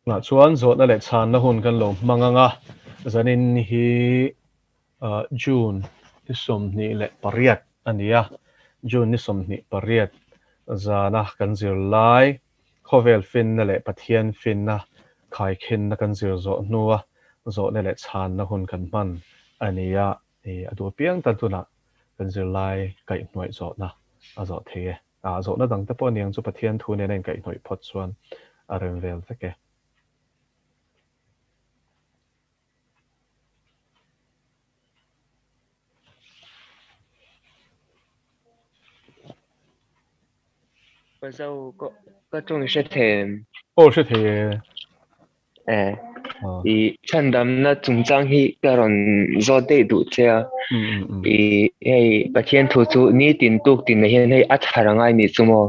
Tunah chuan zawhna leh chhanna hun kan lo hmang ang a, zanin hi June ni 28 a ni a, June ni 28 zana kan zir lai khawvel finna leh Pathian finna khaikhinna kan zir zawh hnua zawhna leh chhanna hun kan hman a ni a, a duh apiang tan tunah kan zirlai kaihhnuaih zawhna a zawh thei e. Ah, zawhna dang te pawh a niang chu Pathian thu nen a inkaihhnawih phawt chuan a rem vel vek e. Pazo, ka tawng i hre thei em? Aw hre thei e. Eh, i chhandamna chungchang hi ka rawn zawt daih duh che a. I hei Pathian thu chu nitin tuk tin hian hei a thar a ngai nih chu maw.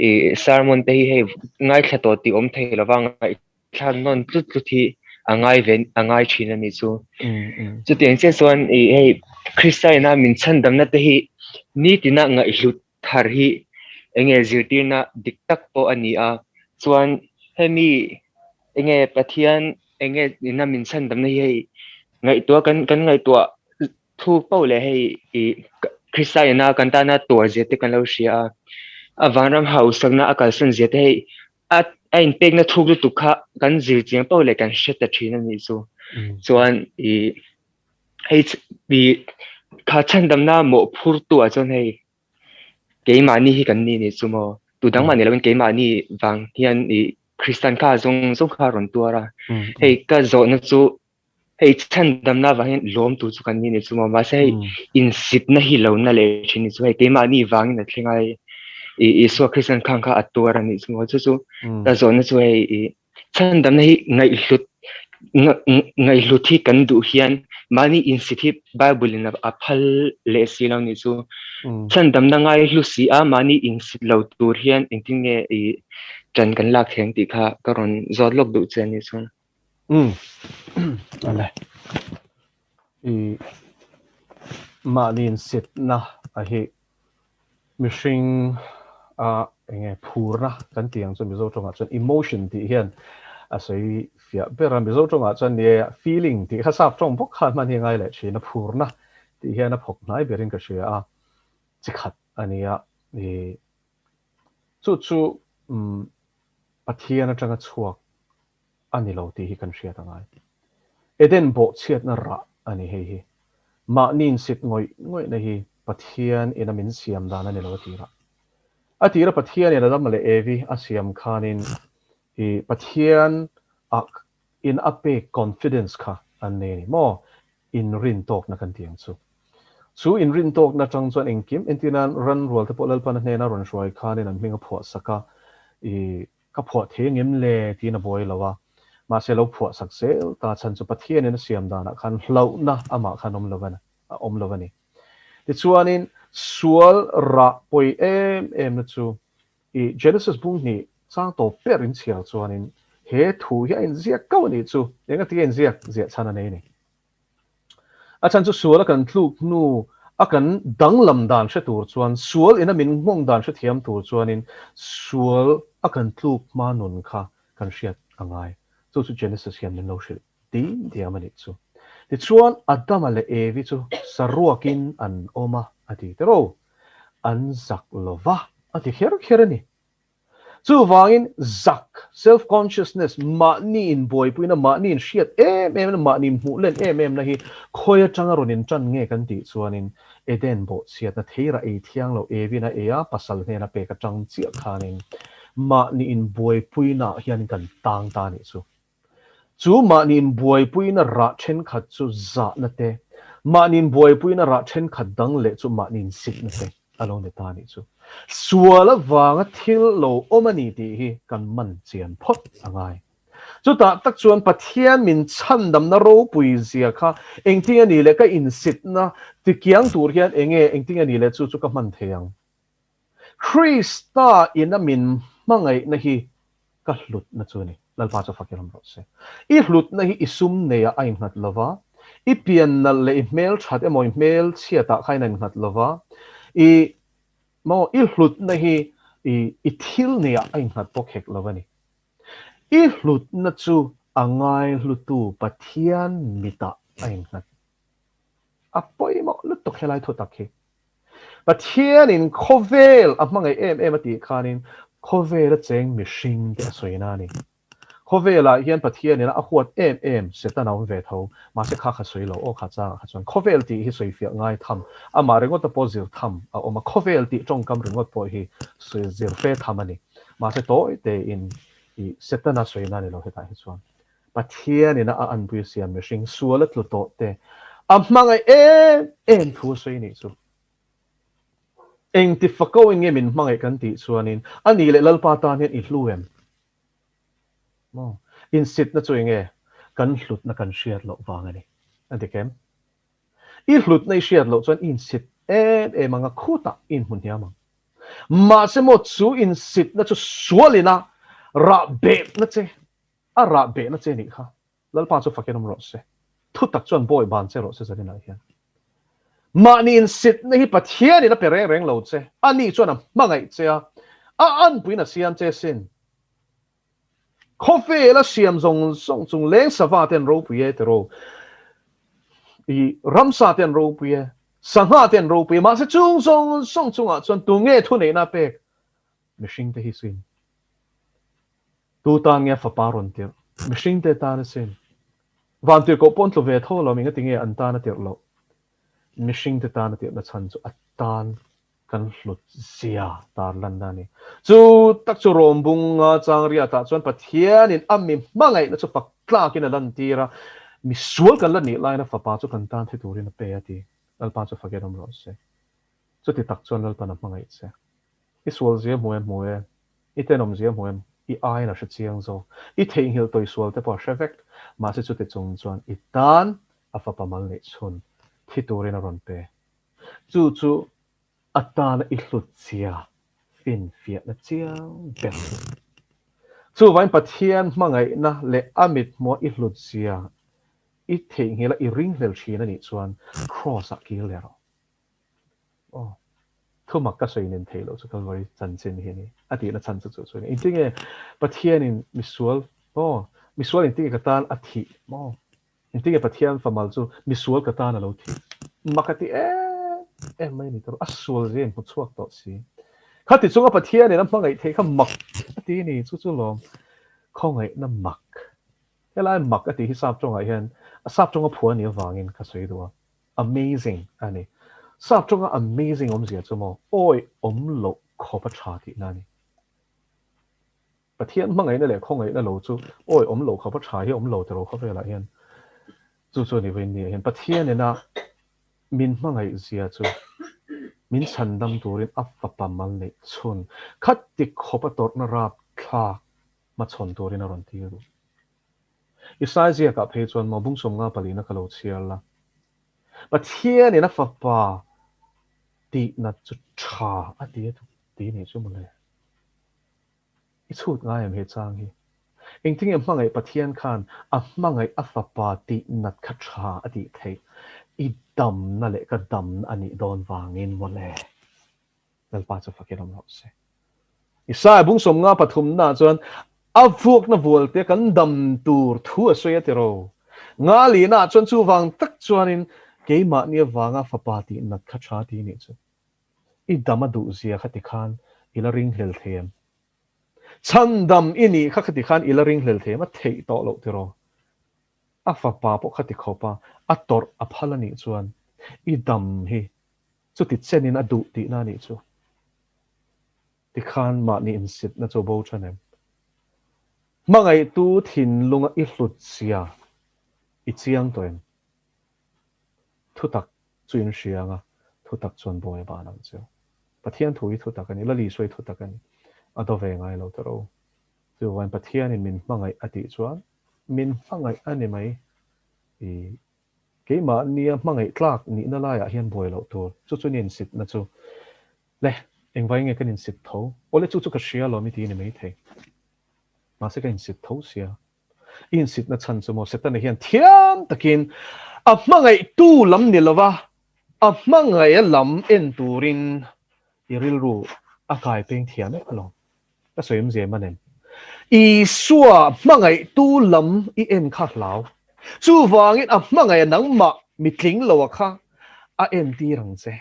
I sermon te hi hei ngaithla tawh tih awm thei lova ngaihthlak nawn tlut tlut hi a ngai ve a ngai thin a nih chu. Chutiang chiah chuan i hei Krista ina min chhandamna te hi nitina ngaihhlut thar hi enge zirtirna dik tak pawh a ni a, chuan hemi enge Pathian enge ina min chhandamna hi hei ngaihtuah kan kan ngaihtuah thu poh leh hei ih Krista ina kan tana tuar zia te kan lo hria a, a vanram hausakna a kalsan zia te hei a a inpekna thuk lutuk kha kan zir chiang poh leh kan hre ta thin a nih chu. Chuan ih hei ih kha chhandamna mawhphurtu ah chuan hei keimahni hi kan ni nih chu maw tu dang mah ni loin keimahni vang hian ih Kristian kha zawng zawng kha a rawn tuar a hei ka zawhna chu hei chhandamna vang hian lawm tur chu kan ni nih chu maw mahse hei insitna hi lo na leh thin nih chu hei keimahni vangin a thleng a hei ih Isua Kristian khang kha a tuar a nih chu maw chu chu ka zawhna chu hei ih Chhandamna hi ngaihhlut ngaihhlut hi kan duh hian mahni insit hi Bible in a phal leh si lo nih chu. Chhandamna ngaihlu si a mahni insit lo tur hian engtin nge i ṭan kan lak thei ang tih kha ka rawn zawt lawk duh che a nih chu. Umm ale i mahni insitna a hi Mihring a enge phurna kan tih ang chu Mizo tawngah chuan emotion tih hian a sawi fiah ber a, Mizo tawngah chuan ni e feeling tih kha sap tawng bawk khan hman hi a ngai leh thin a, phurna tih hian a phawk hnai berin ka hria a, chi khat a nia i chu chu Pathian atanga chhuak a ni lo tih hi kan hriat a ngai. Eden bawhchhiatna rah a ni hei hi. Mahni insit ngawih ngawihna hi Pathian ina min siam dan a ni lo a tirah. A tira Pathian in Adama leh Evi a siam khanin i Pathian ah in a pek confidence kha an nei a ni maw? Inrintawkna kan ti ang chu. Chu inrintawkna atang chuan engkim entirnan ranrual te pawh Lalpan a hnena rawn hruai khanin an hming a phuah sak a, i Ka phuah thei angem le? tiin a buai lo a. Mahse lo phuah sak zel ta chhan chu Pathianin a siam danah khan hlauhna amah khan awm lo a awm lo a ni. Tichuanin sual rah pawi em emna chu i Genesis bung hnih chang tawp ber in chhiar chuanin he thu hi a inziak kau a nih chu engati a inziak ziah chhan a nei a ni. A chhan chu sual a kan tluk hnu a kan danglam dan hre tur chuan, sual ina min nghawng dan hrethiam tur chuanin sual a kan tluk hma nun kha kan hriat a ngai. Chu chu Genesis hian min lo hrilh dim diam a nih chu. Tichuan Adama leh Evi chu saruakin an awm a, a ti tero. An zak lova a ti kher kher a ni. Chuvangin zak, self-consciousness, mahni inbuaipuina, mahni inhriat em emna, mahni hmuh len em emna hi khawi atanga rawn intan nge kan tih chuanin Eden bawhchhiatna theira ei thiang lo Evin a ei a, pasal hnena pek atang chiah khanin mahni inbuaipuinaah hian kan tang ta nih chu. Chu mahni inbuaipuina rah thenkhat chu zahna te, mahni inbuaipuina rah thenkhat dang leh chu mahni insitna te a lo ni ta a nih chu. Sual avanga thil lo awm a ni tih hi kan man chian phawt a ngai. Chutah tak chuan Pathian min chhandamna ropui zia kha engtin a nih leh ka insitna tikiang tur hian enge engtin a nih leh chu chu ka hman thei ang. Krista ina min hmangaihna hi ka hlutna chu a ni. Lalpa chu fakin awm rawh se. I hlutna hi i sum neiah a innghat lo va, i pian nalh leh i hmel that emaw i hmel chhiatah kha in a innghat lo va, i maw i hlutna hi i i thil neiah a innghat bawk hek lo a ni. I hlutna chu a ngaihlutu Pathian mitah a innghat. A pawimawh lutuk helai thutak hi. Pathianin khawvel a hmangaih em em a tih khanin khawvela cheng mihring te a sawina a ni. Khawvelah hian Pathianin a huat em em Setana awm ve tho, mahse kha kha sawi lo aw kha changah kha chuan khawvel tih hi sawifiah ngai tham, amah ringawta pawh zir tham a awm a, khawvel tih tawngkam ringawt pawh hi sawi zir fe tham a ni. Mahse tawi tein i Setana sawina a ni lo hetah hi chuan Pathianin a anpui siam mihring sual a tlu tawh te a hmangaih em em thu a sawi nih chu. Engti fako in nge min hmangaih kan tih chuanin a nih leh Lalpa tan hian i hlu em? Maw? Insitna chu enge? Kan hlutna kan hriat loh vang a ni. A dik em? I hlutna i hriat loh chuan i insit em em ang a, khutah i inhmu hniam ang. Mahse maw chu insitna chu sualin a rah behna che, a rah behna che nih kha. Lalpa chu fakin awm rawh se. Thutak chuan bawi ban che rawh se Zaninah hian. Mahni insitna hi Pathianin a pe reng reng lo che. Ani chuan a hmangaih che a, a anpuiin a siam che sin. Khawvela siam zawng zawng chung leng sava te an ropui e tiraw? I ramsa te an ropui e, sangha te an ropui e, mahse chung zawng zawng chungah chuan tunge thuneihna a pek? Mihringte hi sin. Tu tan nge fapa rawn tirh? Mihringte tan asin. Vantirhkoh pawh an tlu ve tho lo, engati nge an tan a tirh loh? Mihringte tan a tirhna chhan chu a tan kan hlut zia tar lanna a ni. Chu tak chu Rawmbunga Changriatah chuan Pathianin a mi hmangaihna chu fak tlakin a lantir a, misual kan la nih laiin a fapa chu kan tan thi turin a pe a ti. Lalpa chu fakin awm rawh se. Chuti tak chuan Lalpan a hmangaih che. I sual zia hmu em hmu e, i tenawm zia hmu em, i aiin a hre chiang zawk. I theihnghilh tawi sual te pawh a hre vek, mahse chuti chung chuan i tan a fapa mal neih chhun thi turin a rawn pe. Chu chu a tana i hlut zia finfiahna chiang ber a ni. Chuvangin Pathian hmangaihna leh a mithmuha i hlut zia i theihnghilh a i ringhlel thin a nih chuan Kraws-ah kir leh rawh. Aw, thumak ka sawi nen theih loh chu Kalvari chanchin hi a ni. A tihna chhan chu chu chu a ni. Engtinge Pathianin misual, aw, misual engtinge ka tan a thih maw? Engtinge Pathian famal chu misual ka tan a lo thih? Mak a ti em em mai a ni tawh. A sual zia in hmu chhuak tawh si. Khati chunga Pathianin a hmangaih theih kha mak a ti a ni. Chu chu lawm khawngaihna mak. Helai mak a tih hi sap tawngah hian a sap tawnga phua a nih avangin ka sawi duh a. Amazing a ni. Sap tawnga amazing awmzia chu maw awi awm loh khawp a tha tihna a ni. Pathian hmangaihna leh khawngaihna lo chu awi awm loh khawp a tha hi awm lo tiraw khawvelah hian. Chu chu a ni vawiin ni ah hian Pathian ina min hmangaih zia chu min chhandam turin a fapa mal neih chhun khati khawp a tawrhna rapthlak hmachhawn turin a rawn tir duh. I sai ziakah phei chuan maw bung 50 palina ka lo chhiar la. Pathianin a fapa tihnat chu tha a ti a ti nih chu mawle. I chhut ngai em he chang hi? Engtinge hmangaih Pathian khan a hmangaih a fapa tihnat kha tha a tih theih? I damna leh ka damna a nih dawn vangin mawle. Lalpa chu fakin awm rawh se. Isaiah bung 50 pathumna chuan a vuakna vualte kan dam tur thu a sawi a ti ro. Nga lihna chuan chuvang tak chuanin keimahni avanga fapa tih nat kha tha ti nih chu. I dam a duh zia kha ti khan i la ringhlel thei em? Chhandam i nih kha kha ti khan i la ringhlel thei em? A theih tawh loh ti ro. A fapa pawh kha ti khawp a, a tawrh a phal a nih chuan i dam hi Chuti chenin a duh tihna a nih chu. Tikhan mahni insitna chu bo than em? Hmangaihtu thinlunga i hlut zia i chiang tawh em? Thutak chu in hria anga thutak chuan bawi a ban ang cheu. Pathian thu hi thutak a ni, Lal Isua hi thutak a ni. A do ve ngai lo ta ro. Chuvangin Pathianin min hmangaih a tih chuan min hmangaih a ni mai. I Keimahnia hmangaih tlak nihna laiah hian buai loh tur, chu chu ni insitna chu. Le, engvai nge kan insit tho? Awle chu chu ka hria alawm i ti ni maithei. Mahse ka insit tho sia. I insitna chhan chu maw Setana hian thiam takin a hmangaihtu lam ni lova a hmangaih a lam en turin i rilru a kai peng thiam em alawm. Ka sawi awmzia em a nem. Isua hmangaihtu lam i en kha hlau. Chuvangin a hmangaih a nangmah mi tling lo a kha a entir ang che.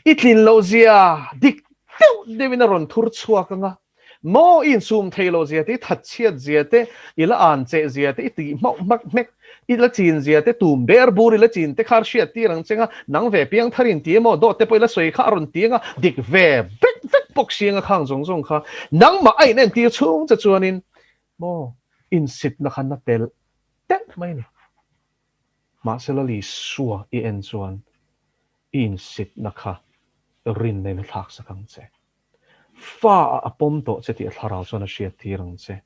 I tlin loh zia dik deuh deuhin a rawn thur chhuak ang a, maw i insum thei loh zia te, i thatchhiat zia te, i la an cheh zia te, i tih hmauh hmak hmek, i la chin zia te, tum ber bur i la chin te kha a hriat tir ang che nga, nang ve piang thar in ti emaw, dawt te pawh i la sawi kha a rawn ti ang a, dik ve vek vek bawk si anga khang zawng zawng kha nangmah a inentir chhung che chuanin maw insitna kha na telh telh mai a ni. Mahse Lalisua i en chuan i insitna kha rinna in a thlak sak ang che. Fa ah a pawm tawh che tih a thlarau chuan a hriat tir ang che.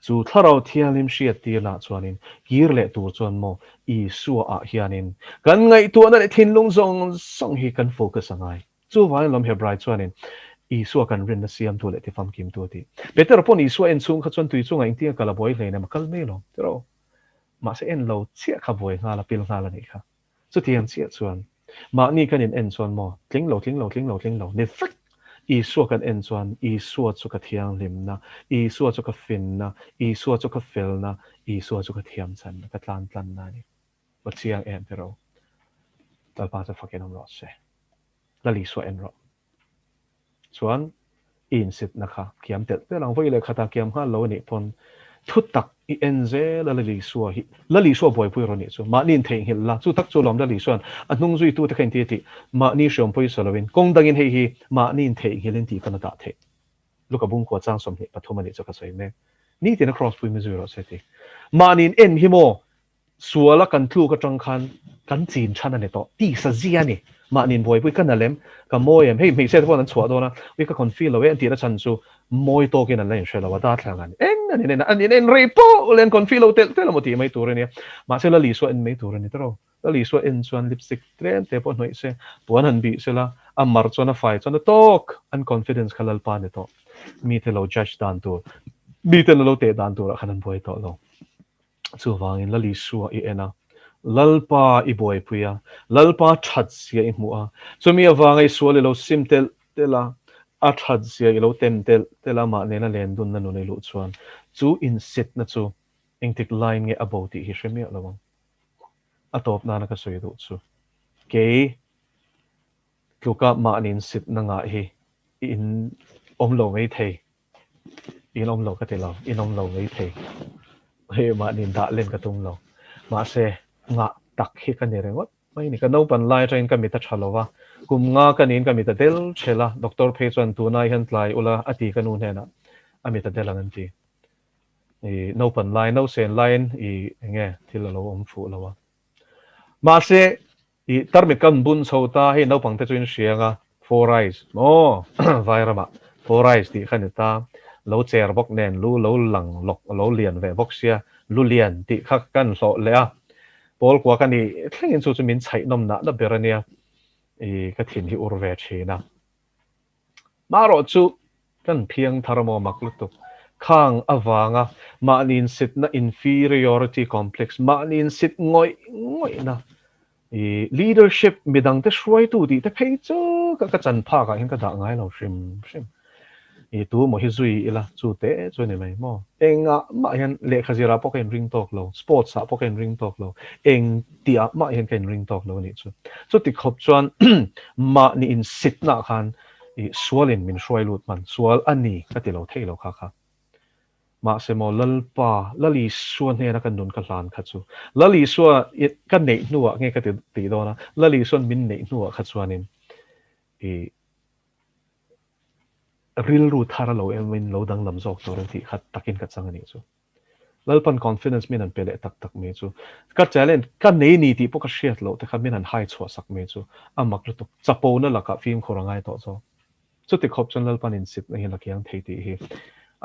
Chu thlarau thianghlim hriat tirna ah chuanin kir leh tur chuan maw Isua ah hianin kan ngaihtuahna leh thinlung zawng zawng hi kan focus a ngai. Chuvangin lawm Hebrai chuanin Isua kan rinna siamtu leh tifamkimtu a ti. Petera pawn Isua en chhung kha chuan tui chungah engtinge kal a buai hleinem a kal mai lo tiraw? Mahse en lo chiah kha buai nghal a pil nghal a nih kha. Chutiang chiah chuan mahni kan in en chuan maw tling lo tling lo tling lo tling lo ni vek Isua kan en chuan Isua chu ka thianghlimna, Isua chu ka finna, Isua chu ka felna, Isua chu ka thiamchanna, ka tlantlanna a ni. Va chiang em tiraw? Lalpa chu fakin awm rawh se. Lal Isua en rawh. Chuan i insitna kha kiam telh telh ang. Vawi leh khatah kiam nghal lo a nih pawn thu tak i en zel a Lal Isua hi. Lal Isua buaipui rawh nih chu. Mahni intheihnghilh la. Chu tak chu lawm Lal Isua'n a hnung zuitute kha inti a tih. Mahni hriawm pawisa loin kawng dangin hei hi mahni intheihnghilhin tih pawn a dah theih. Luka bungkua chang 23 a nih chu ka sawi mek. Nitin a cross pui mi zui rawh se ti. Mahni in en hi maw Suala kan tluk atang khan kan chin than a ni tawh. Tisa zia a ni. Mahni'n buaipui ka na lem, ka mawi em. Hei hmeichhia te pawh an chhuah dawn a, ui ka confi lo e an tihna chhan chu mawi tawkin an la inhre lo a, darthlalang an en an in en a, an in en rei pawh leh an confi lo telh telh emaw tih mai tur a nia. Mahse Lal Isua en mai tur a ni tawh lo. Lal Isua en chuan lipstick tlem te pawh hnawih se, puan han bih se la, a mar chuan a fai chuan a tawk. An confidence kha Lalpa a ni tawh. Mite lo judge dan tur, mite lo teh dan turah khan an buai tawh lo. Chuvangin Lal Isua i en a, Lalpa i buaipui a, Lalpa that zia i hmuh a, chumi avanga i sual i lo sim telh telh a, a that zia i lo tem telh telh a, mah nena len dunna nun i luh chuan chu insitna chu engtik laiin nge a bo tih hi hre miah lo ang. A tawp nana ka sawi duh chu kei tluka mahni insitna ngah hi in awm lo mai thei. In awm lo ka ti lo, in awm lo mai thei. Hei mahni dah len ka tum lo. Mahse, ngah tak hi ka ni ringawt mai ni. Ka naupan lai atangin ka mit a tha lo va, kum nga ka niin ka mit a del thel a, doctor phei chuan tunai hian tlai ula a ti ka nu hnenah, a mit a del ang an ti. I naupan lai, nausen laiin i enge thil a lo awm fuh lo a. Mahse, I tarmit kan bun chho ta, hei naupang te chu in hria anga four eyes maw vai ramah four eyes tih kha ni ta, lo cher bawk nen lu lo lang lawk lo lian ve bawk sia, lu lian tih kha kan hlawh leh a, pawl kua ka nih thlengin chu chu min chhaih nawm nah na ber ania, i ka thin hi ur ve thin a. Marawh chu kan phiang thar maw mak lutuk. Khang avanga mahni insitna inferiority complex, mahni insit ngawih ngawihna i leadership midangte hruaitu tih te phei chu ka ka chan phakah hian ka dah ngai lo hrim hrim. I tu maw hi zui ila chu te chu a ni mai maw. Engah mah hian lehkha zirah pawh ka inring tawk lo, sports ah pawh ka inring tawk lo, eng tihah mah hian ka inring tawk lo a nih chu. Chuti khawp chuan mahni insitnaah khan i sualin min hruai lut hman, sual a ni ka ti lo thei lo kha kha. Mahse maw Lalpa, Lal Isua hnena ka nun ka hlan kha chu, Lal Isua ka neih hnuah nge ka ti tih dawn a, Lal Isua'n min neih hnuah kha chuanin i rilru thar a lo emin lo danglam zawk tur an tih kha takin ka chang a nih chu. Lalpan confidence min han pe leh tak tak mai chu ka talent ka nei ni tih pawh ka hriat loh te kha min han hai chhuah sak mai chu a mak lutuk. Chapona lakah fimkhur a ngai tawh zawk. Chuti khawp chuan Lalpan insitna hi la kiang thei tih hi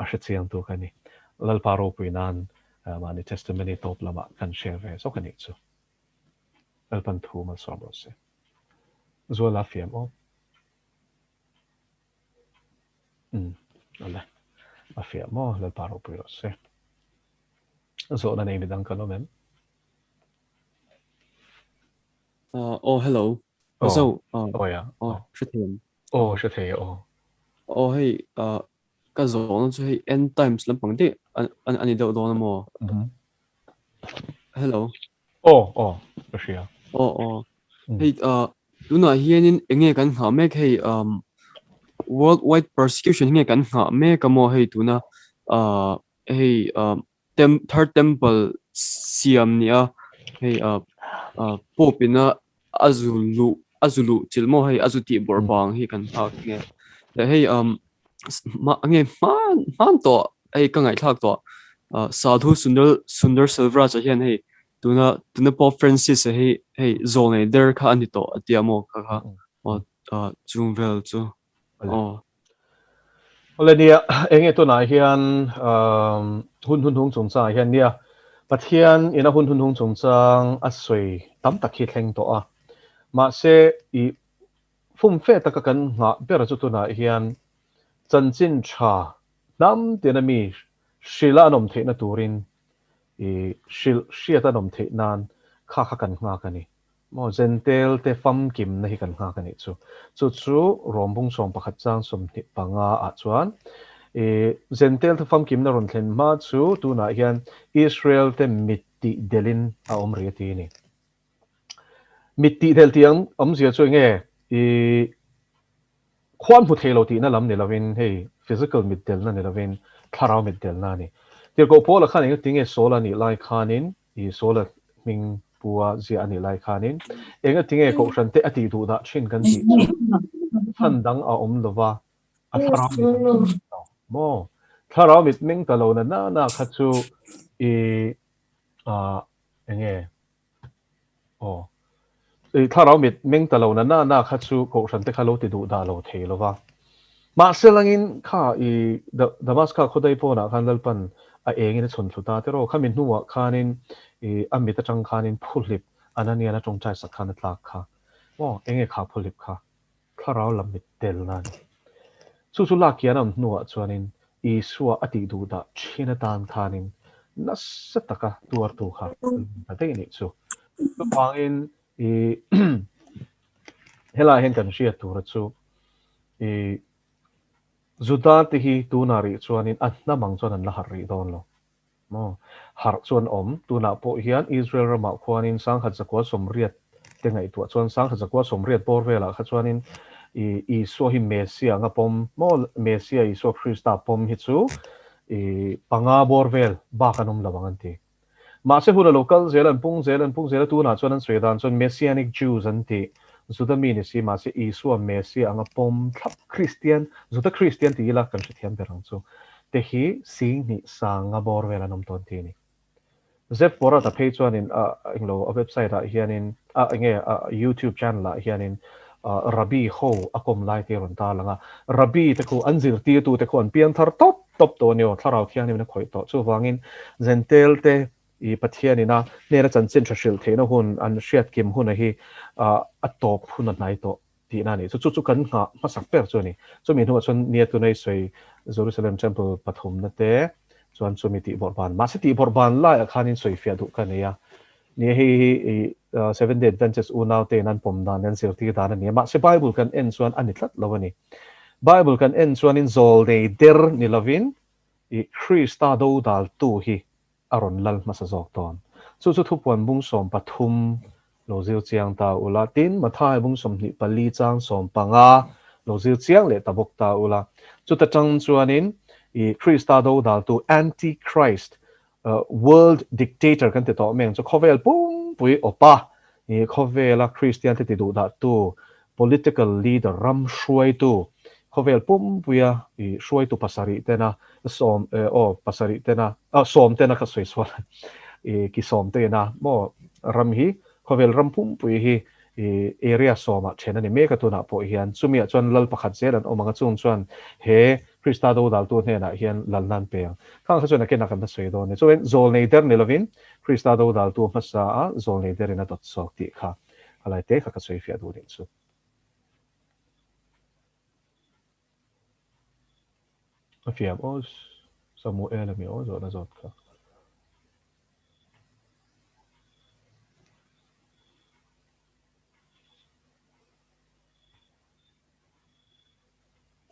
a hre chiang tu ka ni. Lalpa ropui nan mahni testimony tawp lamah kan share ve zawk a nih chu. Lalpan thu malsawm rawh se. Zuala fiam aw. Umm awle a fiah maw Lalpa ropui rawh se. Zawhna nei midang kan awm em? Uh, oh hello. Oh, so, uh, oh ya. Oh, hre thei em? Oh, hre thei aw. Oh hei, uh, ka zawhna chu hei end times lampang daih a ni deuh dawn a maw? Hello. Aw aw ka hria. Aw aw hei ah tunah hianin eng nge kan nghah mek hei um world wide persecution hi nge kan nghah mek a maw hei tuna ah hei ah tem third temple siam nia hei ah ah pope ina a zu luh a zu luh chilh maw hei a zu tih bawrh bang hi kan nghak nge leh hei um nge hman hman tawh hei ka ngaihthlak tawh ah Sadhu Sundar Sundar Selvaraj ah hian hei tuna tuna Pope Francis a hi hei zawnei der kha a ni tawh a tia maw kha kha aw ah chung vel chu aw. Awle nia enge tunah hian hun hun hung chungchangah hian nia Pathian ina hun hun hung chungchang a sawi tam tak hi thleng tawh a mahse i fumfe taka kan nghah ber chu tunah hian chanchin tha hnam tina mi hrilh a an awm theihna turin i hrilh hriat an awm theih nan kha kha kan nghak a ni. Maw Jentail te famkimna hi kan nghak a nih chu. Chu chu Rom bung 11 chang 25 ah chuan i Jentail te famkimna rawn thlen hma chu tunah hian Israel te mit tih delhin a awm rih a ti a ni. Mit tih del tih ang awmzia chu enge i Khuan hmu thei lo tihna lam ni lovin, hei physical mitdelna ni lovin thlarau mitdelna a ni. Tirhkoh Paula khan engati nge Saula nih lai khanin, i Saula hming pua ziah a nih lai khanin, engati nge Kohhran te a tih duh dah thin kan tih chu chhan dang a awm lova, a thlarau mit a meng ta lo maw? Thlarau mit meng ta lo na na na kha chu i ah enge Aw. I thlarau mit meng ta lo na na na kha chu Kohhran te kha lo ti duh dah lo thei lo va. Mahse langin kha i Damaska khawdai pawnah khan Lalpan a engin a chhawn thlu ta tiraw. Khami hnuah khanin i a mit atang khanin phuhlip Ananian a tawngtai sak khan a tlak kha. Maw enge kha phuhlip kha? Thlarau lam mit telna a ni. Chu chu lak kian a awm hnuah chuanin Isua a tih duh dah thin atan khanin nasa taka tuartu kha ta daih nih chu. Chuvangin i helaiah hian kan hriat tura chu i Juda te hi tunah rih chuanin a hnam ang chuan an la harh rih dawn lo. Maw? Harh chu an awm. Tunah pawh hian Israel ramah khuanin 1980 te ngaihtuah chuan 1980 bawr velah kha chuanin i Isua hi Messiah anga pawm maw? Messiah Isua Krista pawm hi chu i panga bawr vel bak an awm lo ang an ti. Mahse hun a lo kal zel a, an pung zel a, an pung zel a, tunah chuan an sawi dan chuan Messianic Jews an ti. Juda mi ni si mahse Isua Messiah anga pawm thlap Kristian, Juda Kristian ti ila kan hrethiam ber ang chu. Te hi Singhnih sanga bawr vel an awm tawn ti a ni. Zep Borat-a phei chuanin a englo a website ah hianin a enge a YouTube channel ah hianin Rabbi ho a kawm lai te a rawn tarlang a, Rabbi te khu an zirtirtu te khu an piang thar tawp tawp tawh a ni aw, Thlarau Thianghlim in a khawih tawh. Chuvangin Jentail te i Pathianin a hnena chanchin tha hrilh theihna hun an hriatkim huna hi a tawp hun a hnai tawh. Tihna a nih chu. Chu chu kan nghah hmasak ber chu a ni. Chumi hnuah chuan nia tunei sawi Jerusalem Temple pathumna te chuan chumi tihbawrh ban. Mahse tihbawrh ban laiah khanin sawifiah duh ka nei a. Nia hei hi i Seventh Day Adventist unau tein an pawm dan leh an zirtir dan a ni a. Mahse Bible kan en chuan a ni tlat lo a ni. Bible kan en chuanin zawlnei der ni lovin i Krista dodaltu hi a rawn lal hmasa zawk dawn. Chu chu thupuan bung 13 lo zir chiang ta ula, tin Mathai bung 24 chang 15 lo zir chiang leh ta bawk ta ula. Chuta tang chuanin i Krista dodaltu Anti-Christ, world dictator kan ti tawh mai ang chu, khawvel pumpui awpa i khawvela Kristian te ti duhdahtu political leader ram hruaitu khawvel pumpuia i hruaitu pasarih tena sawm aw pasarih tena ah sawm tena ka sawi sual i ki sawm te ina maw ram hi khawvel ram pumpui hi i area sawmah then a ni mek a tunah pawh hian chumi ah chuan lal pakhat zel an awm ang a chung chuan he Krista dodaltu hnenah hian lalna an pe ang khang kha chuan a kenah kan la sawi dawn a ni chuan zawlnei der ni lovin Krista dodaltu hmasa a zawlnei derin a dawt zawk tih kha A lai te kha ka sawi fiah duh nih chu. A fiam aw Samuel a mi aw zawhna zawt kha.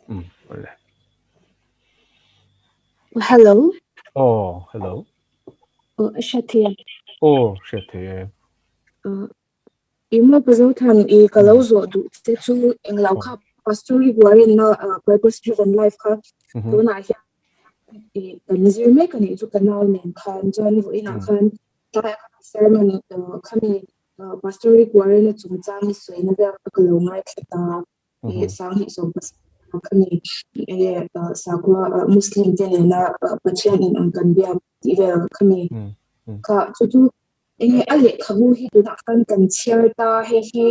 Umm awle. Hello. Aw, hello. Aw, a hriat thei em? Aw, hriat thei e. I maw Pu Zothan i ka lo zawh duh che chu englo kha Pastor hi Warren-a Purpose Driven Life kha tunah hian i kan zir mek a nih chu ka nau nen khan chuan vawiinah khan tlaiah khan sermon khami Pastor Rick Warren-a chungchang i sawina vel kha ka lo ngaithla ta i 2017 khami enge sakhua Muslim te nena Pathian in ang kan biak tih vel khami kha chu chu Enge a lehkhabu hi tunah khan kan chhiar ta, hei hi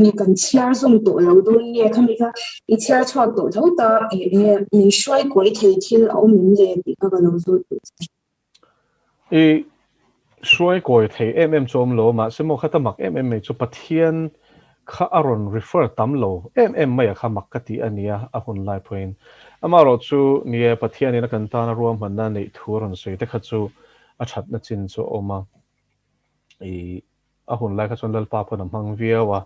nge kan chhiar zawm tawh lo dawn nge khami kha i chhiar chhuak tawh tho ta enge min hruai kawi thei thil a awm em le tih kha ka lo zawt duh che. I hruai kawi thei em em chu awm lo, mahse maw khata mak em em mai chu Pathian kha a rawn refer tam lo em em mai a kha mak ka tih a nia a hun lai pawhin. Amaherawhchu ni e, Pathianin a kan tana ruahmanna neih thu a rawn sawi te kha chu a thatna chin chu a awm a, i a hun lai kha chuan Lalpa pawn a hmang viau a.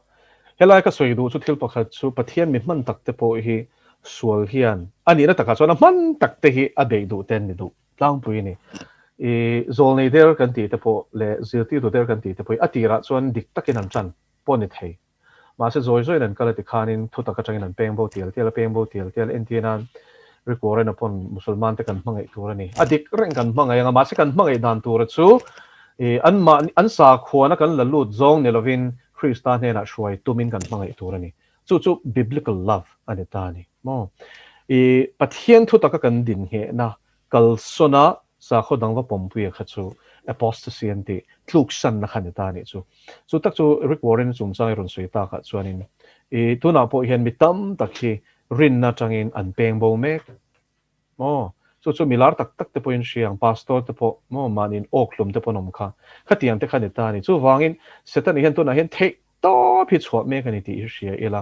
Helai ka sawi duh chu thil pakhat chu Pathian mi hman tak te pawh hi sual hian a nihna takah chuan a hman tak te hi a beih duh te an ni duh tlangpui a ni. I zawlnei der kan tih te pawh leh zirtirtu der kan tih te pawh hi a tirah chuan dik takin an tan pawh a ni thei. Mahse zawi zawiin an kal a ti khanin thutak atangin an peng bo tial tial a, peng bo tial tial entir nan Rick Warren-a pawn Musulman te kan hmangaih tur a ni. A dik reng kan hmangaih anga mahse kan hmangaih dan tura chu ih an mahni an sakhuana kan la lut zawng ni lovin Krista hnenah hruai tumin kan hmangaih tur a ni. Chu chu biblical love a ni ta a ni maw? Ih Pathian thutaka kan dinhnghehna Kalsawna sakhaw dang va pawmpuia kha chu apostasy an tih tluksanna kha ni ta a nih chu. Chu tak chu Rick Warren-a chungchang i rawn sawi takah chuanin i tunah pawh hian mi tam tak hi rinna atangin an peng bo mek maw? Chu chu mi lar tak tak te pawhin hria ang, pastor te pawh maw mahniin awk hlum te pawh an awm kha. Khatiang te kha ni ta a ni. Chuvangin Setana hian tunah hian theih tawp hi chhuah mek a ni tih hi hria ila.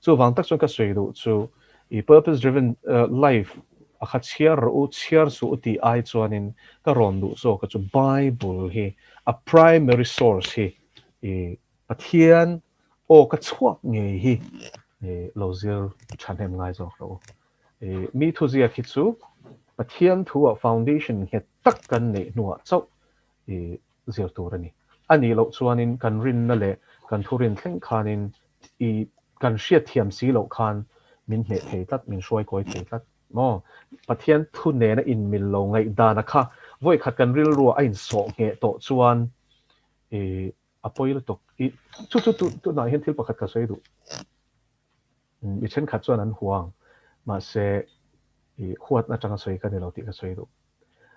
Chuvang tak chuan ka sawi duh chu i purpose driven life a kha chhiar rawh u, chhiar suh u tih ai chuanin ka rawn duh zawk a chu Bible hi a primary source hi i Pathian aw ka chhuak ngei hi lo zir thahnem ngai zawk rawh u. I mi thuziak hi chu Pathian thu ah foundation nghet tak kan neih hnuah chauh i zir tur a ni. A nih loh chuanin kan rinna leh kan thurin thleng khanin i kan hriatthiam si loh khan min hneh thei tlat, min hruai kawi thei tlat maw? Pathian thu nena inmil lo ngaihdana kha vawikhat kan rilruah a insawh ngheh tawh chuan i a pawi lutuk. I chu chu tunah hian thil pakhat ka sawi duh. Mi thenkhat chuan an huang, mahse i huatna atanga sawi ka ni lo tih ka sawi duh.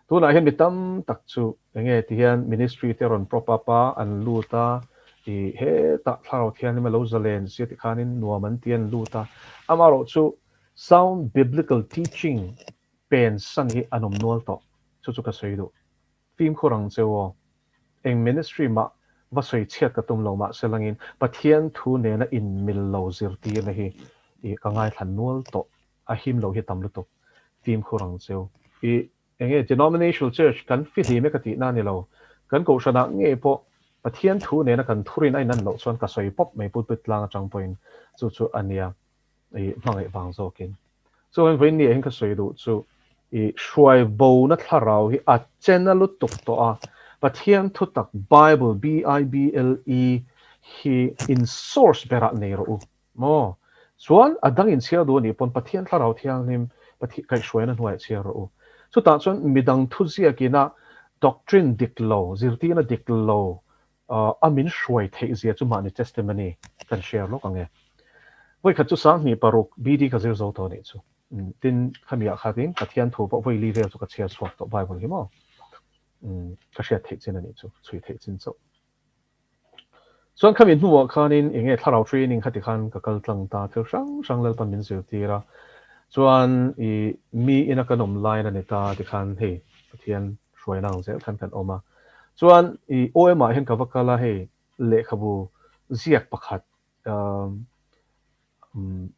Tunah hian mi tam tak chu enge ti hian ministry te rawn prop up a, an lut a, i hetah thlarau thianghlim a lo zalen sia ti khanin nuam an ti an lut a. Amaherawh chu sound biblical teaching pen san hi an awm nual tawh, chu chu ka sawi duh. Fimkhur ang cheu aw. Eng ministry mah va sawi chhiat ka tum lo mahse langin Pathian thu nena inmil lo zirtirna hi i ka ngaithla nual tawh a him lo hi tam lutuk. Fimkhur ang cheu. I enge denominational church kan fihlim e ka tihna a ni lo. Kan kohhranah ngei pawh Pathian thu nena kan thurin a inan loh chuan ka sawi pawp mai pulpit tlang atang pawhin chu chu a nia. I hmangaih vang zawkin. Chuan vawiin ni ah hian ka sawi duh chu i hruai bona thlarau hi a chen a lutuk tawh a, Pathian thutak Bible, B-I-B-L-E, hi in source berah nei rawh u maw? Chuan a dang in chhiar duh a nih pawn Pathian thlarau thianghlim Pathian kaihhruaina hnuaiah chhiar rawh u. Chutah chuan midang thuziakina doctrine dik lo, zirtirna dik lo A min hruai theih zia chu mahni testimony kan share lawk ang e. Vawikhat chu 26 BD ka zir zo tawh anih chu. Tin, khami ah khatin Pathian thu pawh vawi li vel chu ka chhiar chhuak tawh Bible hi maw. Ka hriat theih chin anih chu, chhui theih chin chauh. Chuan khami hnuah khanin enge thlarau training khati khan ka kal tlang ta, thil hrang hrang Lalpan min zirtir a. Chuan i mi ina kan awm lain a ni ta tikhan hei Pathian hruaina ang zel khan kan awm a. Chuan i OM ah hian ka va kal a, hei lehkhabu ziak pakhat umm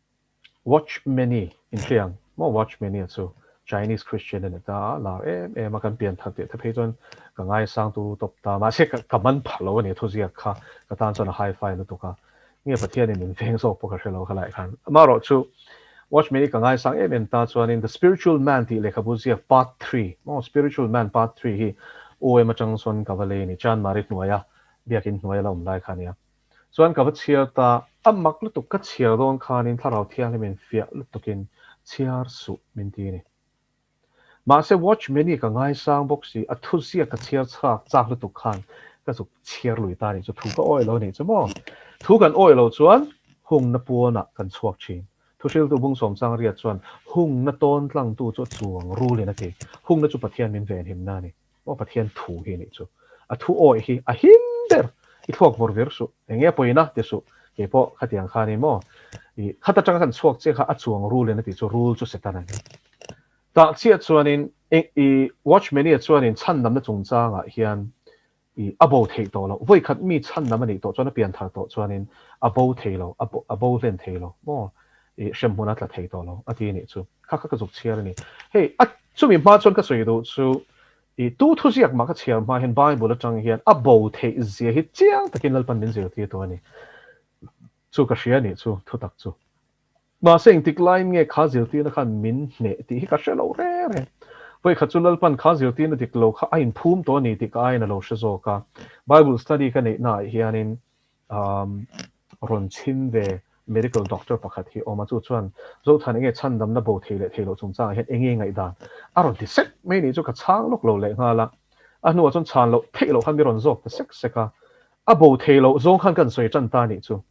Watchmeni inhria ang maw Watchmeni a chu Chinese Christian a ni ta a, lar em em a, kan pian that teh te phei chuan ka ngaisang turu tawp ta, mahse ka man phah lo a ni thuziak kha ka tan chuan a hi-fi lutuk a, nge Pathianin min veng zawk pawh ka hre lo khalai khan. Amaherawhchu. Watchman hi ka ngaisang em em ta chuanin The Spiritual Man tih lehkhabu ziak part 3 maw Spiritual Man part 3 hi OM atang sawn ka va lei a ni, Chanmari hnuaia biakin hnuaia la awm lai kha a nia. Chuan ka va chhiar ta, a mak lutuk ka chhiar dawn khanin Thlarau Thianghlimin fiah lutukin chhiar suh min ti a ni. Mahse Watchman hi ka ngaisang bawk si, a thuziak ka chhiar chhak chak lutuk khan ka zuk chhiar lui ta a nih chu, thu ka awih lo a nih chu maw? Thu kan awih lo chuan hungna puanah kan chhuak thin. Thuhriltu Bungsawm Changriat chuan hungna tawn tlangtu chu a chuang rulin a ti. Hungna chu Pathian min venhimna a ni. Aw Pathian thu hi a nih chu. A thu awih hi a him ber. I thluak vawr vir suh. Eng nge pawina ti suh. Kei pawh khatiang khan i maw? I khat atanga kan chhuak chiah kha a chuang rulin a tih chu rul chu Satan a ni. Tah chiah chuanin i Watchmania chuanin chhandamna chungchangah hian I a bo theih tawh loh. Vawi khat mi chhandam a nih tawh chuan a pian thar tawh chuanin a bo thei lo, a a bo hlen thei lo maw? I hremhmun a tla thei tawh lo a ti a nih chu. Kha kha ka zuk chhiar a ni. Hei a chumi hma chuan ka sawi duh chu i tu thuziak mah ka chhiar hma hian Bible atang hian a bo theih zia hi chiang takin Lalpan min zirtir tawh a ni. Chu ka hria a nih chu thutak chu. Mahse engtik laiin nge kha zirtirna khan min hneh tih hi ka hre lo reng reng. Vawikhat chu Lalpan kha zirtirna dik lo kha a inphum tawh a ni tih ka aiin a lo hre zawk a. Bible study ka neih naah hianin rawn chhim ve medical doctor pakhat hi a awm a, chu chuan Zothan enge chhandamna bo thei leh thei loh chungchangah hian enge ngaihdan a rawn ti sek mai nih chu ka chhang lawk lo lehnghal a. A hnuah chuan chhan loh theih loh khan mi rawn zawk ta sek sek a. A bo thei loh zawng khan kan sawi tan ta nih chu.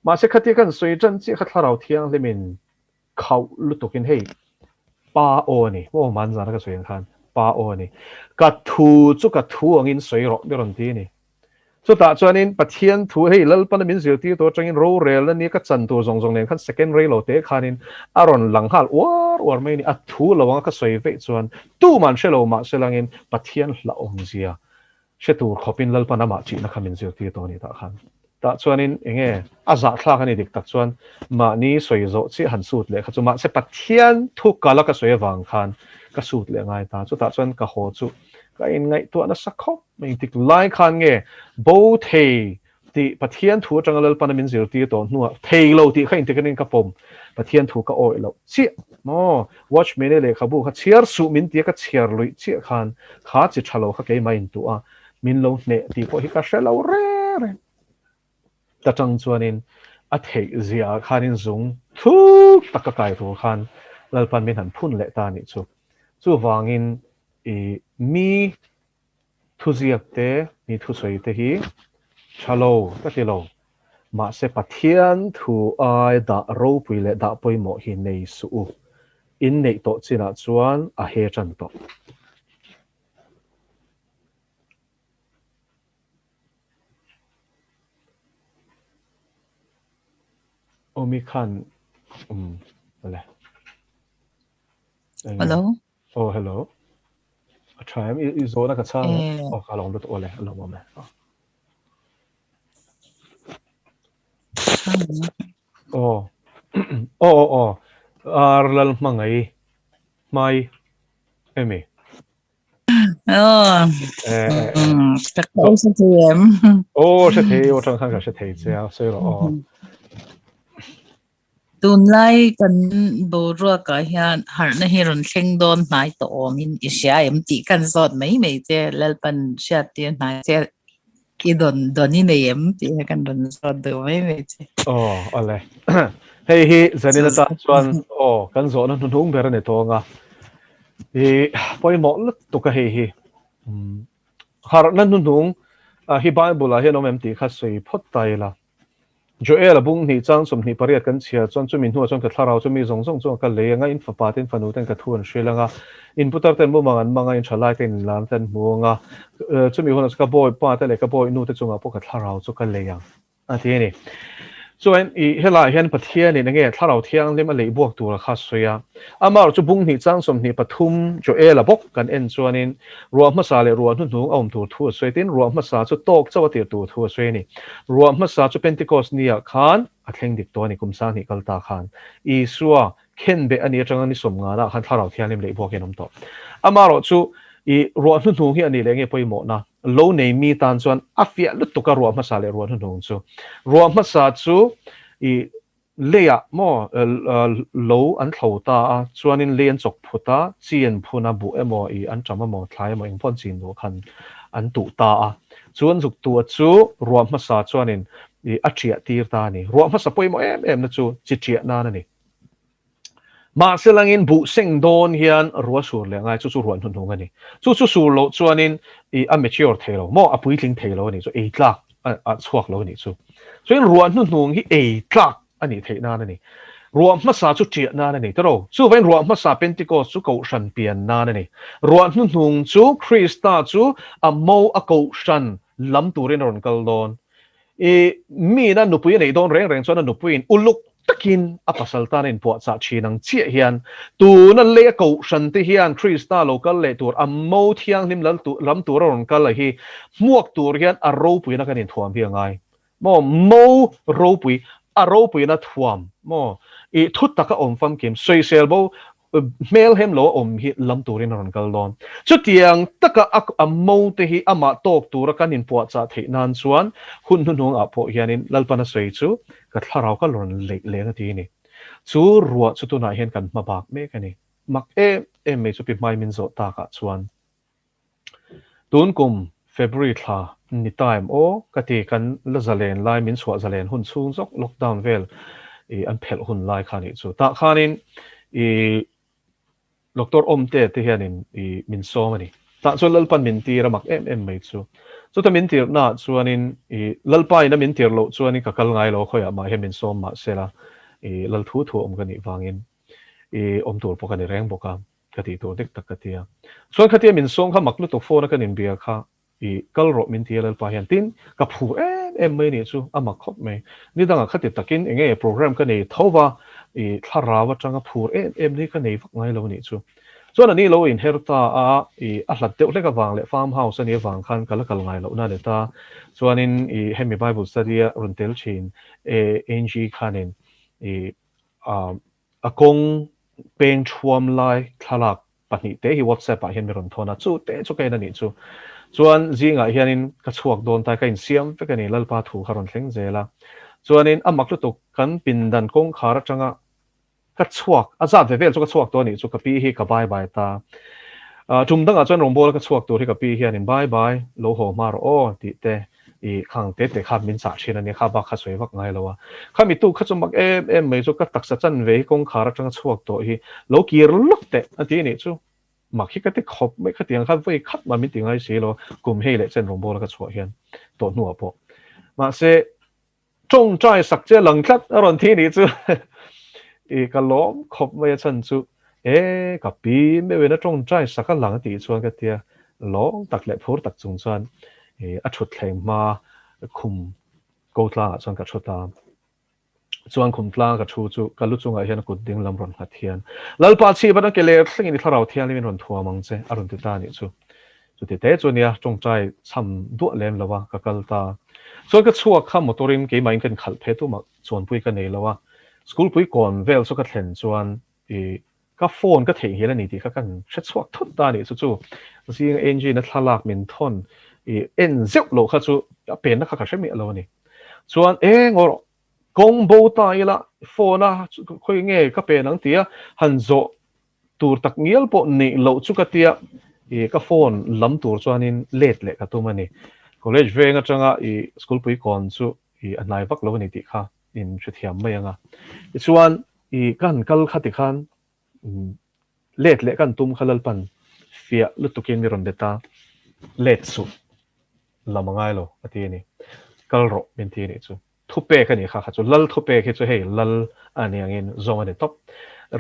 Mahse khatia kan sawi tan chiah kha Thlarau Thianghlimin khauh lutukin hei pa aw a ni, aw manzana ka sawi ang khan pa aw a ni, ka thu chu ka thu angin sawi rawh mi rawn ti a ni. Chutah chuanin Pathian thu hei Lalpana min zirtir tur atangin rorelna nia ka chan tur zawng zawng nen khan second rei lo te khanin a rawn lang nghal uar uar mai a ni. A thu lo anga ka sawi veih chuan tuman hre lo mahse langin Pathian hlauhawmzia Hre tur khawpin Lalpan amah ṭihna kha min zirtir tawh a ni tah khan. Tah chuanin eng nge a zahthlak a ni dik tak chuan mahni sawi zawh chiah han sut leh kha chu mahse Pathian thu kala ka sawi avang khan ka sut leh ngai ta. Chutah chuan ka haw chu ka inngaihtuah nasa khawp mai. Engtik lai khan nge bo thei tih Pathian thu atanga Lalpana min zirtir tawh hnuah thei lo tih kha inti kanin ka pawm. Pathian thu ka awih loh chiah maw? Watchman-e lehkhabu kha chhiar suh min tia ka chhiar luih chiah khan kha chi tha lo kha keimah intuah a, min lo hneh tih pawh hi ka hre lo reng reng. Ta tang chuanin a theih ziaah khanin zung thuk tak ka kai tur khan Lalpan min han phun leh ta a nih chu. Chuvangin i mi Thuziak te, mi thusawi te hi tha lo ka ti lo. Mahse Pathian thu ai dah ropui leh dah pawimawh hi nei suh u. In neih tawh chinah chuan a he tan tawh. Awmi khan um le. Hello. Oh hello. A tha em i zawhna ka chhang em? Oh ka lawm lutuk awle a lawmawm e. Oh. Oh oh oh. Ar lal hmangai hmai emi. Oh. Eh eh eh. Ka ko sa thei em. Oh hre thei aw tang khan ka hre thei che a sawi rawh aw. Tunlai kan boruakah hian harhna hi rawn thleng dawn hnai tawh awmin i hria em tih kan zawt mai mai che, Lalpan hriattir hnai che i dawn dawn i nei em tih hi kan rawn zawt duh mai mai che. Aw, awle. Hei hi zanin atan chuan aw kan zawhna hnuhnung ber a ni tawng a. I pawimawh lutuk a hei hi. Harhna hnuhnung hi Bible ah hian awm em tih kha sawi phawt ta ila. Joel a bung hnih chang 28 kan chhiar chuan chumi hnuah chuan ka thlarau chu mi zawng zawng chungah ka lei anga in fapa te in fanu ten ka thu an hrilh anga in putar ten mumang an mang a in thalai te in lam te an hmu anga chumi hunah chuan ka bawi pa te leh ka bawi nu te chungah pawh ka thlarau chu ka lei ang a ti a ni. Chuan i helaiah hian Pathianin enge thlarau thianghlim a leih buak tura kha sawi a. Amaherawhchu chu bung hnih chang 23 Joel a bawk kan en chuanin Ruah hmasa leh ruah hnuhnung a awm tur thu a sawi. Tin, ruah hmasa chu tawk chauh a tir tur thu a sawi a ni. Ruah hmasa chu Pentecost ni ah khan a thleng dik tawh a ni, kum 2000 kal ta khan. Isua khenbeh a nih atanga ni sawmngana ah khan Thlarau Thianghlim leh buakin a awm tawh. Amaherawh chu i ruah hnuhnung hi a nih leh nge pawimawhna lo nei mi tan chuan a fiah lutuk a ruah hmasa leh ruah hnuhnung chu. Ruah hmasa chu i. Leiah maw lo an thlo ta a, chuanin lei an chawk phut a, chi an phun a, buh emaw ih an ṭam emaw, thlai emaw engpawh an chin duh khan an tuh ta a. Chu an zuk tuh a chu ruah hmasa chuanin ih a ṭiah tir ta a ni. Ruah hmasa pawimawh em em na chu chi ṭiah nan a ni. Mahse langin buh seng dawn hian ruah sur leh ngai, chu chu ruah hnuhnung a ni. Chu chu sur loh chuanin ih a mature thei lo maw, a puitling thei lo a nih chu, ei tlak a chhuak lo a nih chu. Chuan ruah hnuhnung hi ei tlak a nih theih nan a ni. Ruah hmasa chu ṭiah nan a ni tawh. Chuvain ruah hmasa Pentecost chu kohhran pian nan a ni. Ruah hnuhnung chu Krista chu a mo a kohhran lam turin a rawn kal dawn. I miin a nupui a neih dawn reng reng chuan a nupuiin uluk takin a pasal tan a inpuahchah thin ang chiah hian tuna lei a kohhran te hian Krista lo kal leh tur a mo thianghlim lam tur a rawn kal a hi hmuak tur hian a ropuina kan inthuam hi a ngai maw? Mo ropui a ropuina thuam maw? I thu taka awm famkim sawisel bo Hmel hem lo a awm hi lam turin a rawn kal dawn. Chutiang taka a a mo te hi amah tawk tura kan inpuahchah theih nan chuan hun hnuhnung ah pawh hianin Lalpan a sawi chu ka thlarau ka rawn leih leng a ti a ni. Chu ruah chu tunah hian kan hma bak mek a ni. Mak em em mai chu pi hmai min zawh takah chuan. Tun kum February thla ni time aw ka ti kan la zalen lai min chhuah zalen hun chhung zawk lockdown vel i an phelh hun lai kha nih chu. Tah khanin i Doctor Awmte te hianin i min sawm a ni. Tah chuan Lalpan min tir a mak em em mai chu. Chuta min tirhnaah chuanin i Lalpa in a min tir loh chuanin ka kal ngai lo a khawiah mah hian min sawm mahsela i Lal thu thu awm ka nih vangin i awm tur pawh ka ni reng bawk a. Ka tih tur dik tak ka ti a. Chuan khatia min sawng kha mak lutuk phone a kan inbia kha i kal rawh min ti a Lalpa hian tin ka phur em em mai nih chu a mak khawp mai. Nidangah khati takin eng nge program ka nei tho va i thlarau atanga phur em em ni ka nei vak ngai lo nih chu. Chuan a ni lo inher ta a i a hlat deuh hlek avang leh farm house a nih avang khan ka la kal ngai lohna a ni ta. Chuanin i hemi Bible study a rawn tel thin e Angie khanin i a A kawng peng thuam lai thlalak pahnihte hi WhatsApp ah hian mi rawn thawn a, chu te chu ka en a nih chu. Chuan zingah hianin ka chhuak dawn ta, ka insiam vek a ni, Lalpa thu kha rawn thleng zel a. Chuanin a mak lutuk kan pindan kawngkhar atanga ka chhuak, a zat ve vel chu ka chhuak tawh a nih chu, ka pi hi ka bye bye ta. Tum dangah chuan rawngbawla ka chhuak tur hi ka pi hianin bye bye, lo haw hma rawh aw tih te I khang te te kha min chah thin a nia, kha bak kha sawi vak ngai lo a. Kha mi tu kha chu mak em em mai chu ka taksa chan ve hi kawngkhar atanga chhuak tawh hi lo kir lawk teh a ti nih chu. Mak hi ka ti khawp mai, khatiang khan vawi khat mah min ti ngai si lo, kum hei leh chen rawngbawla ka chhuah hian tawh hnuah pawh. Mahse, tawngtai sak che lang tlat a rawn thi nih chu. I ka lawm khawp mai a chhan chu e ka pi meuhin a tawngtai sak a lang a tih chuan ka tia lawm tak leh phur tak chung chuan i a thut thleng hma khum ko tlangah chuan ka thu ta. Chuan khum tlang ka thu chu ka lu chungah hian a kut ding lam rawn nghat hian Lalpa chhip atang ke ler thlengin i thlarau thianghlim in rawn thuam ang che a rawn ti ta nih chu. Chuti te chu nia tawngtai cham duah lem lo a ka kal ta. Chuan ka chhuak kha motor in keimah in ka inkhalh phe tumah chuanpui ka nei lo a. School pui kawn vel chu ka thlen chuan i ka phone ka theihnghilh a ni tih kha kan hre chhuak thut ta a nih chu chu zing engine a thlalak min thawn i en zeuh loh kha chu a penna kha ka hre miah lo a ni. Chuan eng aw kawng bo ta ila phone a khawi nge ka pen ang tia han zawh tur tak ngial pawh neih loh chu ka tia i ka phone lam tur chuanin let leh ka tum a ni. College veng atanga i school pui kawn chu i a hnai vak lo a ni tih kha in hrethiam mai ang a. Tichuan i ka han kal kha tikhan let leh ka han tum kha Lalpan fiah lutukin mi rawn bet a, let suh lam a ngai lo a ti a ni. Kal rawh min ti a nih chu. Thupek a nih kha kha chu Lal thupek hi chu hei Lal a ni angin zawng a ni tawp.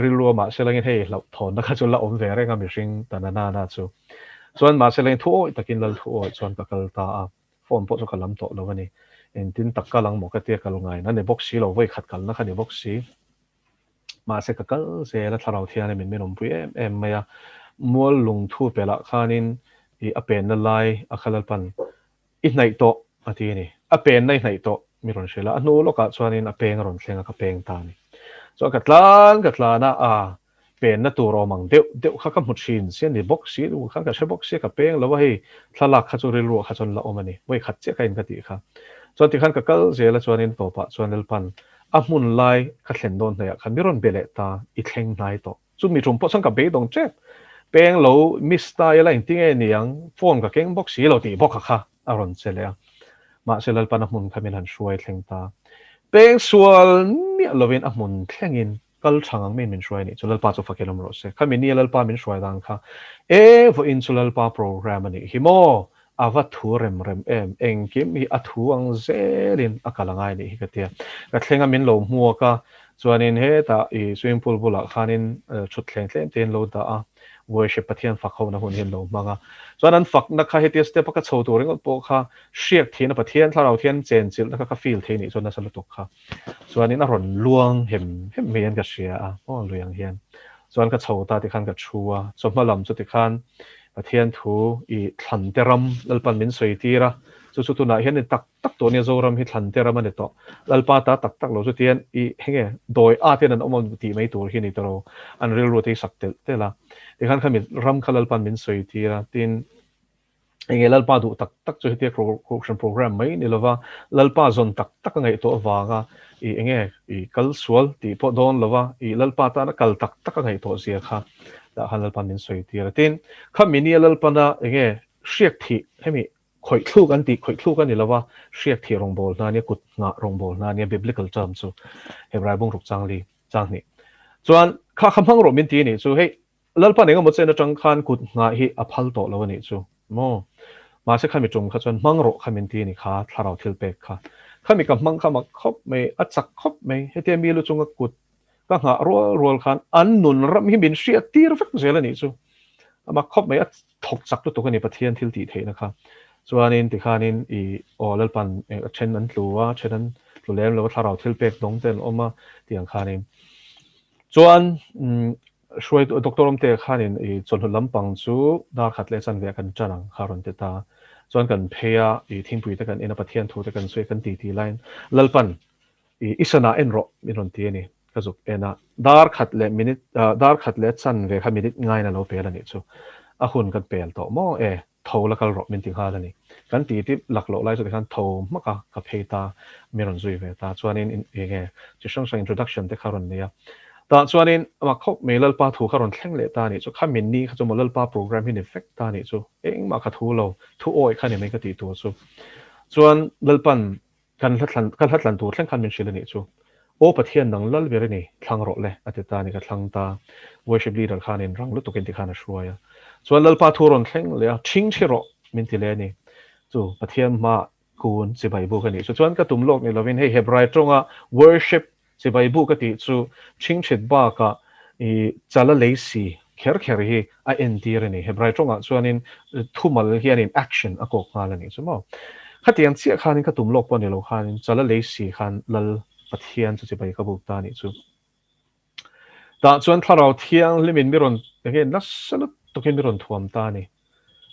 Rilru a mahse langin hei hlauhthawnna kha chu la awm ve reng a mihring ta na na na chu. Chuan mahse langin thu awih takin Lal thu awih chuan ka kal ta a. Phone pawh chu ka lam tawh lo a ni. Engtin tak kal ang maw ka tia kal ngaina ni bawk si lo, vawikhat kalna kha ni bawk si. Mahse ka kal zel a thlarau thian in min awmpui em em mai a. Mual lungthu pelh ah khanin i a penna lai a kha Lalpan i hnaih tawh a ti a ni. A penna i hnaih tawh mi rawn hrilh a, a hnu lawkah chuanin a peng a rawn thleng a ka peng ta a ni. Chuan ka tlan ka tlan a, a penna tur awm ang deuh deuh kha ka hmu thin sia ni bawk si nu khan ka hre bawk sia ka peng lo a hei thlalak kha chu rilruah kha chuan la awm a ni. Vawi khat chiah ka in ka tih kha. Chuan tikhan ka kal zel a chuanin tawpah chuan Lalpan. A hmun lai ka thlen dawn hnaihah khan mi rawn be leh ta, i thleng hnai tawh. Chu mi tum pawh chuan ka beidawng tep. Peng lo miss ta ila engti nge niang, phone ka keng bawk si lo tih bawk a kha a rawn che leh a. Mahse Lalpan a hmun kha min han hruai thleng ta. Peng sual miah lovin a hmun thlengin kal tha ngang maiin min hruai a nih chu Lalpa chu fakin awm rawh se. Khami nia Lalpa min hruai dan kha e vawiin chu Lalpa program a nih hi maw? A va thu rem rem em? Engkim hi a thu ang zelin a kal a ngai nih hi ka tia. Ka thleng a min lo hmuak a, chuanin hetah i swimming pool bulah khanin thutthleng tlem tein lo dah a, worship Pathian fak hona hun hi an lo hmang a. Chuan an fakna kha hetia step a ka chho tur ringawt pawh kha hriak thihna Pathian thlarau thian chenchilhna kha ka feel thei nih chuan nasa lutuk kha. Chuanin a rawn luang hem hem mai hian ka hria a, aw lui ang hian. Chuan ka chho ta tikhan ka thu a, chawhma lam chu tikhan Pathian thu i thlan te ram Lalpan min sawi tir a, chu chu tunah hian ni tak tak tawh nia Zoram hi thlan te ram a ni tawh. Lalpa ta tak tak lo chu tihian i henge dawi at hian an awm ang tih mai tur hi ni ta lo, an rilru te hi sak telh telh a. Tikhan khami ram kha Lalpan min sawi tir a, tin, Enge Lalpa duh tak tak chu hetia Kohhran program mai ni lova Lalpa zawn tak tak a ngaihtuah avanga i enge i kal sual tih pawh dawn lova i Lalpa tana kal tak tak a ngaihtuah zia kha tah khan Lalpan min sawi tir a. Tin, khami nia Lalpana enge hriak thih hemi khawih thluk an tih khawih thluk a ni lova hriak thih rawngbâwl hna nia kut nghah rawngbâwl hna nia biblical term chu Hebrai bungruk changli changhnih chuan kha kha hmang rawh min ti a nih chu hei Lalpa eng emaw chen atang khan kut nghah hi a phal tawh lo a nih chu maw? Mahse khami tum kha chuan hmang rawh kha min ti a ni kha, thlarau thil pek kha. Khami ka hmang kha mak khawp mai, a chak khawp mai. Hetia mi lu chunga kut ka nghah rual rual khan an nun ram hi min hriat tir vek zel a nih chu. A mak khawp mai, a thawk chak lutuk a ni Pathian thil tih theihna kha. Chuanin tikhanin i aw Lalpan a then an tlu a, then an tlu lem lo a, thlarau thil pek dawng te an awm a tih ang khanin. Chuan Hruaitu Doctor Awmtea khanin i chawlhnu lampang chu dar khat leh chanve ah kan ṭan ang kha a rawn ti ta. Chuan kan phei a, i thingpui te kan en a, Pathian thu te kan sawi a, kan titi laiin Lalpan i i sana en rawh min rawn ti a ni. Ka zuk en a, dar khat leh minute dar khat leh chanve kha minute ngaiin a lo pel a nih chu. A hun kan pel tawh maw e. Tho la kal rawh min ti nghal a ni. Kan ti tip lak loh lai chu tikhan tho hmak a, ka phei ta, mi rawn zui ve ta. Chuanin eng nge chi hrang hrang introduction te kha rawn nei a. Tah chuanin amah khawp mai Lalpa thu kha rawn thleng leh ta a nih chu. Kha min ni kha chu maw Lalpa program hi ni vek ta a nih chu. Engmah ka thu lo, thu awih kha ni mai ka tih tur chu. Chuan Lalpan Kan hla thlan, ka hla thlan tur thleng khan min hrilh a nih chu. Aw Pathian nang lal ber i ni, thlang rawh le, a ti ta a ni, ka thlang ta. Worship leader khanin rang lutukin ti khan a hruai a. Chuan Lalpa thu rawn thleng leh a, ṭhing ṭhi rawh, min ti leh a ni. Chu Pathian hmaah kun chibai buk a nih chu. Chuan ka tum lawk ni lovin hei Hebrai ṭawnga worship Chibai buk a tih chu ṭhingṭhit bakah i chala lei si kher kher hi a entir a ni. Hebrai ṭawngah chuanin thumal hianin action a kawk nghal a nih chu maw. Khatiang chiah khanin ka tum lawk pawh ni lo khanin chala lei si khan Lal Pathian chu chibai ka buk ta a nih chu. Tah chuan Thlarau Thianghlimin mi rawn enge nasa lutukin mi rawn thuam ta a ni.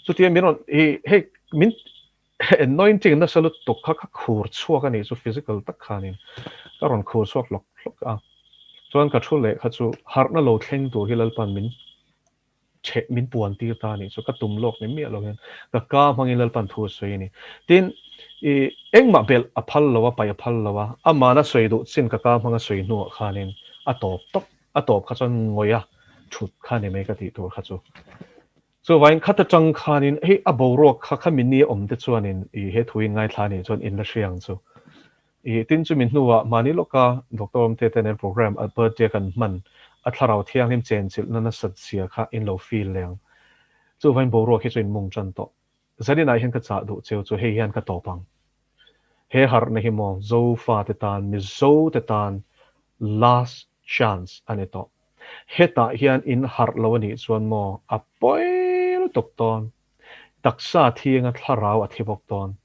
Chutia min rawn i hei min Anointing nasa lutuk kha ka khur chhuak a nih chu physical tak khanin ka rawn khur chhuak hlawk hlawk a, chuan ka thu leh kha chu harhna lo thleng tur hi Lalpan min chhe min puan tir ta a nih chu ka tum lawk ni miah lo hian ka ka hmangin Lalpan thu a sawi a ni. Tin, i engmah belh a phal lo a, paih a phal lo a, amahna sawi duh chin ka ka hmanga sawi hnuah khanin a tawp tawp, a tawp kha chuan ngawih a thut kha ni mai ka tih tur kha chu. Chuvangin khat atang khanin hei a boruak kha kha mini a awm te chuanin i he thu in ngaithla anih chuan in la hria ang chu. I tin chumi hnuah mahni lawka Doctor Awmte te nen program a birthday kan hman a thlarau thianghlim chenchilhna nasat zia kha in lo feel leh ang. Chuvangin boruak hi chu in mung tan tawh. Zaninah hian ka chah duh cheu chu hei hian ka tawp ang. He harhna hi maw Zofa te tan, Mizo te tan last chance a ni tawh. Hetah hian in harh lo a nih chuan maw a pawi lutuk dawn. Taksa thianga thlarau a thi bawk dawn.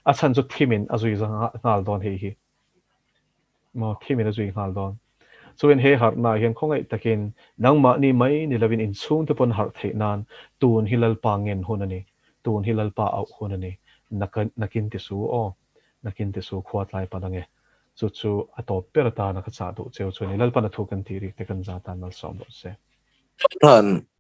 A chhan chu thimin a zui nghal dawn hei hi. Maw thimin a zui nghal dawn. Chuin he harhnaah hian khawngaih takin nangmahni mai ni lovin inchhungte pawn harh theih nan tun hi Lalpa ngen hun a ni. Tun hi Lalpa auh hun a ni. Nakin ti su aw. Nakin ti su khua tlai palh ange. Chu chu a tawp ber atana ka chah duh cheu chu a ni. Lalpan a thu kan tih rik te kan za tan malsawm rawh se. Khan.